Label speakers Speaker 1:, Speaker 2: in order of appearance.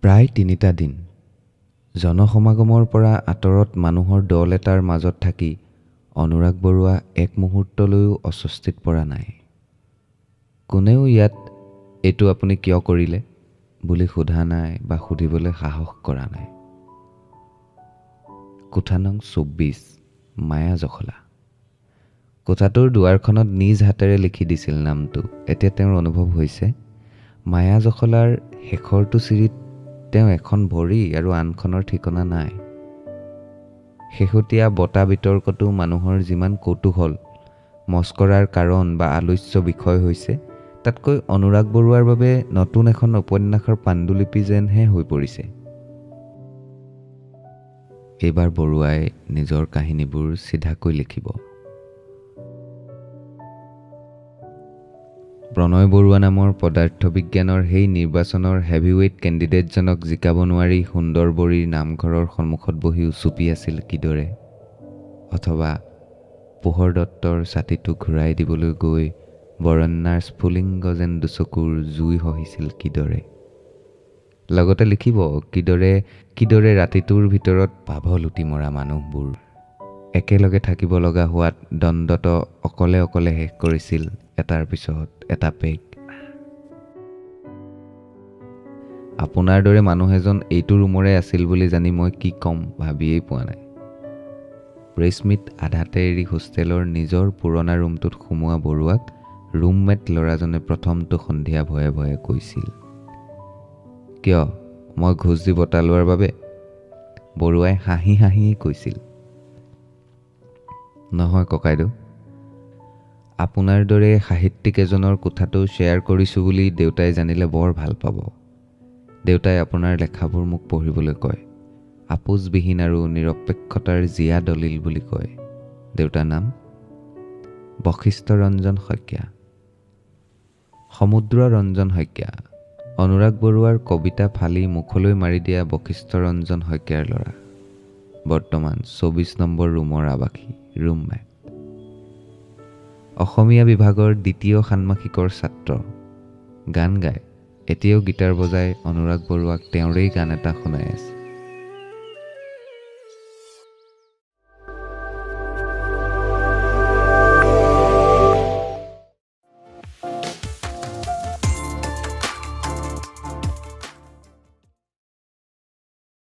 Speaker 1: প্ৰায় তিনিটা দিন জনসমাগমৰ পৰা আঁতৰত মানুহৰ দল এটাৰ মাজত থাকি অনুৰাগ বৰুৱা এক মুহূৰ্তলৈও অস্বস্তিত পৰা নাই। কোনেও ইয়াত এইটো আপুনি কিয় কৰিলে বুলি সোধা নাই বা সুধিবলৈ সাহস কৰা নাই। কোঠা নং 24, মায়া জখলা। কোঠাটোৰ দুৱাৰখনত নিজ হাতেৰে লিখি দিছিল নামটো। এতিয়া তেওঁৰ অনুভৱ হৈছে মায়া জখলাৰ শেষৰটো চিৰিত তেওঁ এখন ভৰি আৰু আনখনৰ ঠিকনা নাই। শেহতীয়া বঁটা বিতৰ্কটো মানুহৰ যিমান কৌতূহল, মস্কৰাৰ কাৰণ বা আলোচ্য বিষয় হৈছে, তাতকৈ অনুৰাগ বৰুৱাৰ বাবে নতুন এখন উপন্যাসৰ পাণ্ডুলিপি যেনহে হৈ পৰিছে। এইবাৰ বৰুৱাই নিজৰ কাহিনীবোৰ চিধাকৈ লিখিব। প্ৰণয় বৰুৱা নামৰ পদাৰ্থ বিজ্ঞানৰ সেই নিৰ্বাচনৰ হেভিৱেইট কেণ্ডিডেটজনক জিকাব নোৱাৰি সুন্দৰবৰীৰ নামঘৰৰ সন্মুখত বহি উচুপি আছিল কিদৰে, অথবা পোহৰ দত্তৰ ছাতিটো ঘূৰাই দিবলৈ গৈ বৰণ্যাৰ স্ফুলিংগ যেন দুচকুৰ জুই সহিছিল কিদৰে। লগতে লিখিব কিদৰে কিদৰে ৰাতিটোৰ ভিতৰত পাভ লুটি মৰা মানুহবোৰ একেলগে থাকিব লগা হোৱাত দণ্ডত অকলে অকলে শেষ কৰিছিল এটাৰ পিছত এটা পেগ। আপোনাৰ দৰে মানুহ এজন এইটো ৰুমৰে আছিল বুলি জানি মই কি ক'ম ভাবিয়েই পোৱা নাই। প্ৰেছ মিট আধাতে এৰি হোষ্টেলৰ নিজৰ পুৰণা ৰুমটোত সোমোৱা বৰুৱাক ৰুমমেট ল'ৰাজনে প্ৰথমটো সন্ধিয়া ভয়ে ভয়ে কৈছিল, কিয় মই ঘোচ দি বঁটা লোৱাৰ বাবে? বৰুৱাই হাঁহি হাঁহিয়েই কৈছিল, নহয় ককাইদেউ, আপোনাৰ দৰে সাহিত্যিক এজনৰ কোঠাটো শ্বেয়াৰ কৰিছোঁ বুলি দেউতাই জানিলে বৰ ভাল পাব। দেউতাই আপোনাৰ লেখাবোৰ মোক পঢ়িবলৈ কয়, আপোচবিহীন আৰু নিৰপেক্ষতাৰ জীয়া দলিল বুলি কয়। দেউতাৰ নাম বশিষ্ঠ ৰঞ্জন শইকীয়া, সমুদ্ৰ ৰঞ্জন শইকীয়া, অনুৰাগ বৰুৱাৰ কবিতা ফালি মুখলৈ মাৰি দিয়া বশিষ্ঠ ৰঞ্জন শইকীয়াৰ ল'ৰা, বৰ্তমান 24 নম্বৰ ৰুমৰ আৱাসী, ৰুমমেট, অসমীয়া বিভাগৰ দ্বিতীয় ষান্মাসিকৰ ছাত্ৰ, গান গায়, এতিয়াও গীটাৰ বজাই অনুৰাগ বৰুৱাক তেওঁৰেই গান এটা শুনাই আছে।